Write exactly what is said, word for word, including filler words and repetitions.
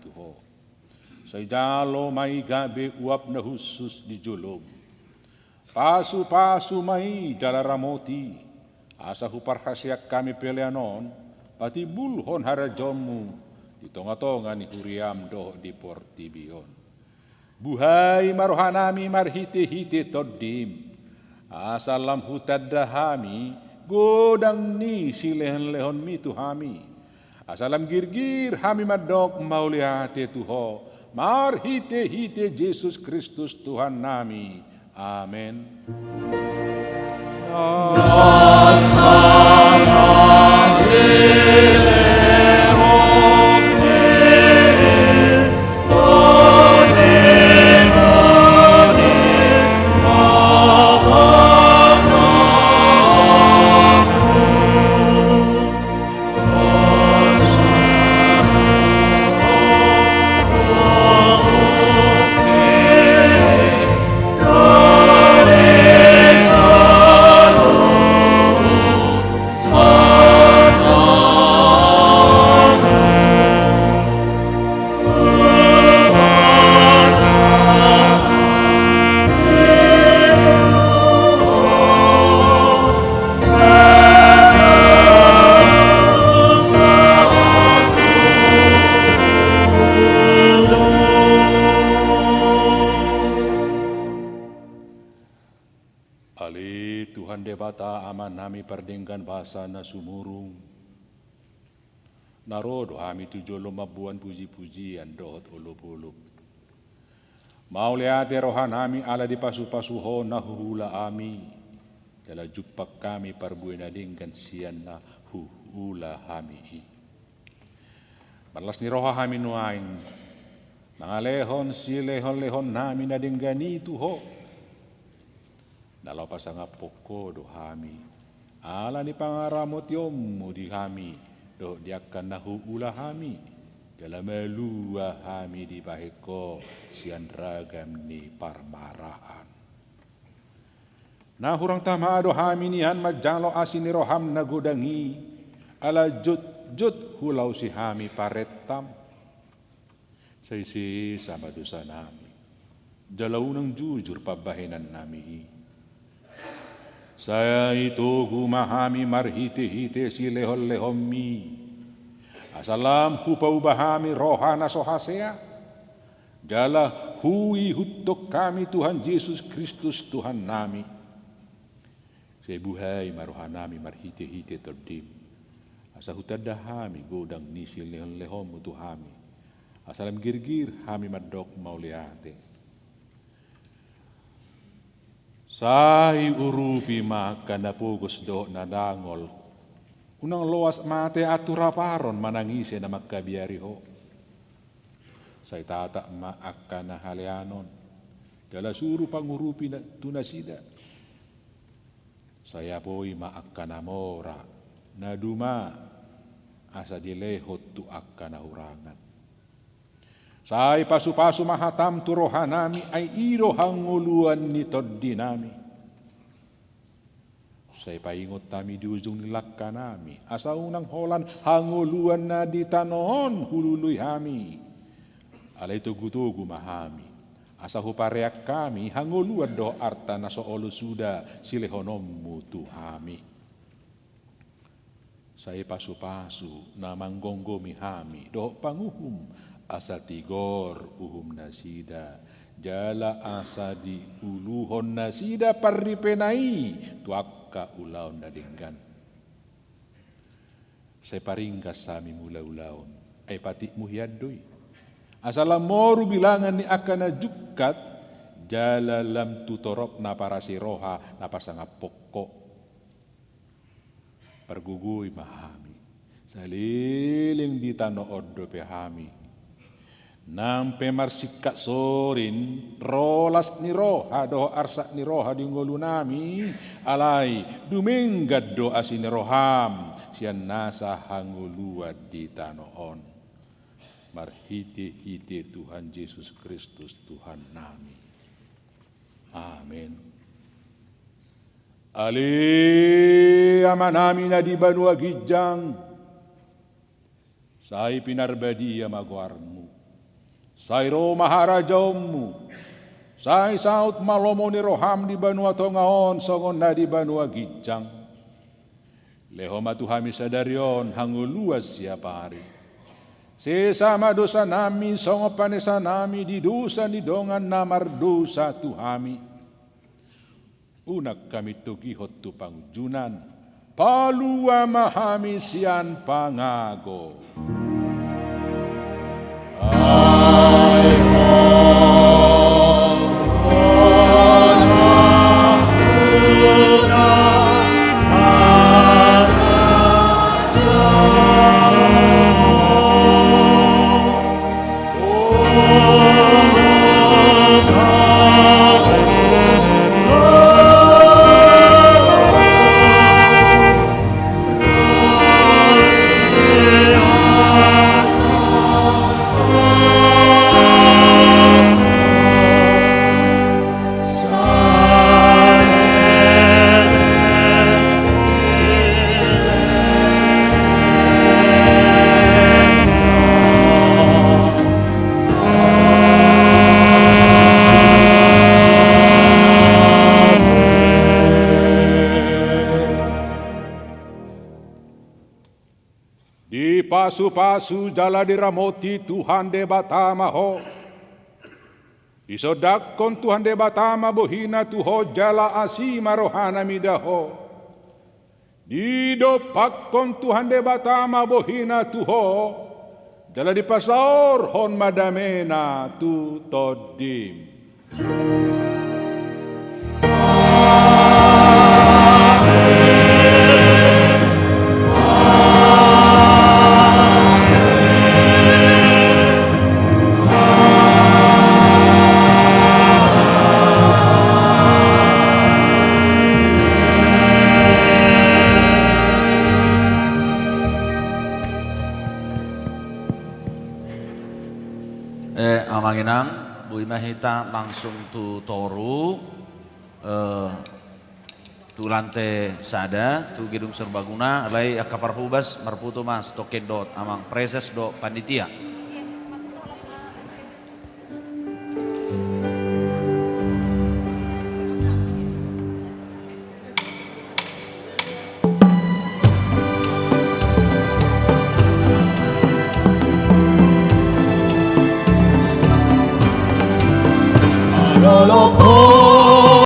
tu Ho. Sai jalo ma i gabe uap na hushus di jolom. Pasupasu ma i jala ramoti, asa huparhaseang hami pelean on patimbulhon harajaonMu di tongatonga ni huriaM dohot di portibi on. Buhai ma rohanami marhitehite TondiM, asa lam hutanda hami godang ni silehonlehonMi tu hami, asa lam girgir hami mandok mauliate tu Ho, marhitehite Jesus Kristus Tuhannami. Amen. Ale Tuhan Debata Amanami pardenggan basa na sumurung, na ro do hami tu jolom mamboan pujipujian dohot olopolop. Mauliate rohanami ala dipasupasu Ho na huula hami, jala jumpang hami parbue na denggan sian na huula hami i. Marlas ni roha hami nuaeng mangalehon silehonlehonnami na denggan i tu Ho. Na laho pasangaphon Ho do hami ala ni pangaramotionMu di hami dohot di angka na huula hami, jala malua hami dibahen Ho sian ragam ni parmaraan. Na hurang tama do hami nian manjalo asi ni rohaM na godang i, ala jotjot hulaosi hami parentam. Sai sesa ma dosanami, jala unang jujur pambahenannami i. Sai togu ma hami marhitehite silehonlehonMi, asa lam hupauba hami roha na so hasea, jala huihuthon hami Tuhan Jesus Kristus Tuhannami. Sai buhai ma rohanami marhitehite TondiM, asa hutanda hami godang ni silehonlehonMu tu hami, asa lam girgir hami mandok mauliate. Sai urupi ma angka na pogos dohot na dangol, unang loas mate antu rap aron manang ise na mangkabiari Ho. Sai tatap ma angka na haleanon, jala suru pangurupi na, tu nasida. Sai apoi ma angka na mora, na duma, asa dilehon tu angka na hurangan. Sai pasupasu ma hataM tu rohanami, ai i do hangoluan ni tondinami. Sai paingot hami di ujung ni langkanami, asa unang holan hangoluan na di tano on hulului hami. Alai togutogu ma hami, asa hupareang hami hangoluan dohot arta na so olo suda silehononMu tu hami. Sai pasupasu na manggomgomi hami dohot panguhum, asa tigor uhum nasida, jala asa diuluhon nasida parripena i tu angka ulaon na denggan. Sai paringgas hami mulaulaon, ai patikMu hian do i. Asa lam moru bilangan ni angka na jungkat, jala lam tu torop na parasi roha na pasangaphon Ho. Pargogoi ma hami, saleleng di tano on dope hami. Nang pe marsingkat sorin ro las ni roha dohot arsak ni roha di ngolunami, alai dumenggan do asi ni rohaM sian nasa hangoluan di tano on. Marhitehite Tuhan Jesus Kristus Tuhannami. Amen. Ale Amanami na di banua ginjang, sai pinarbadia ma goarMu. Sai ro ma harajaonmu. Sai saut ma lomo ni roham di banua tonga on songon na di banua ginjang. Lehon ma tu hami sadari on hangoluan siapari. Sesa ma dosanami songon panesanami di dosa ni dongan na mardosa tu hami. Unang hami togihon tu pangunjunan. Palua ma hami sian pangago. Dipasupasu jala diramoti Tuhan Debata ma ho. Disondangkon Tuhan Debata ma bohina tu ho jala asi ma rohana mida ho. Didompakkon Tuhan Debata ma bohina tu ho, jala dipasaorhon ma damena tu tondim. Eh, amang inang, boi ma hita langsung tu toru, eh, tu lante sada, tu gedung serbaguna, alai angka parhobas marpoto ma sitongkin dohot amang praeses dohot panitia.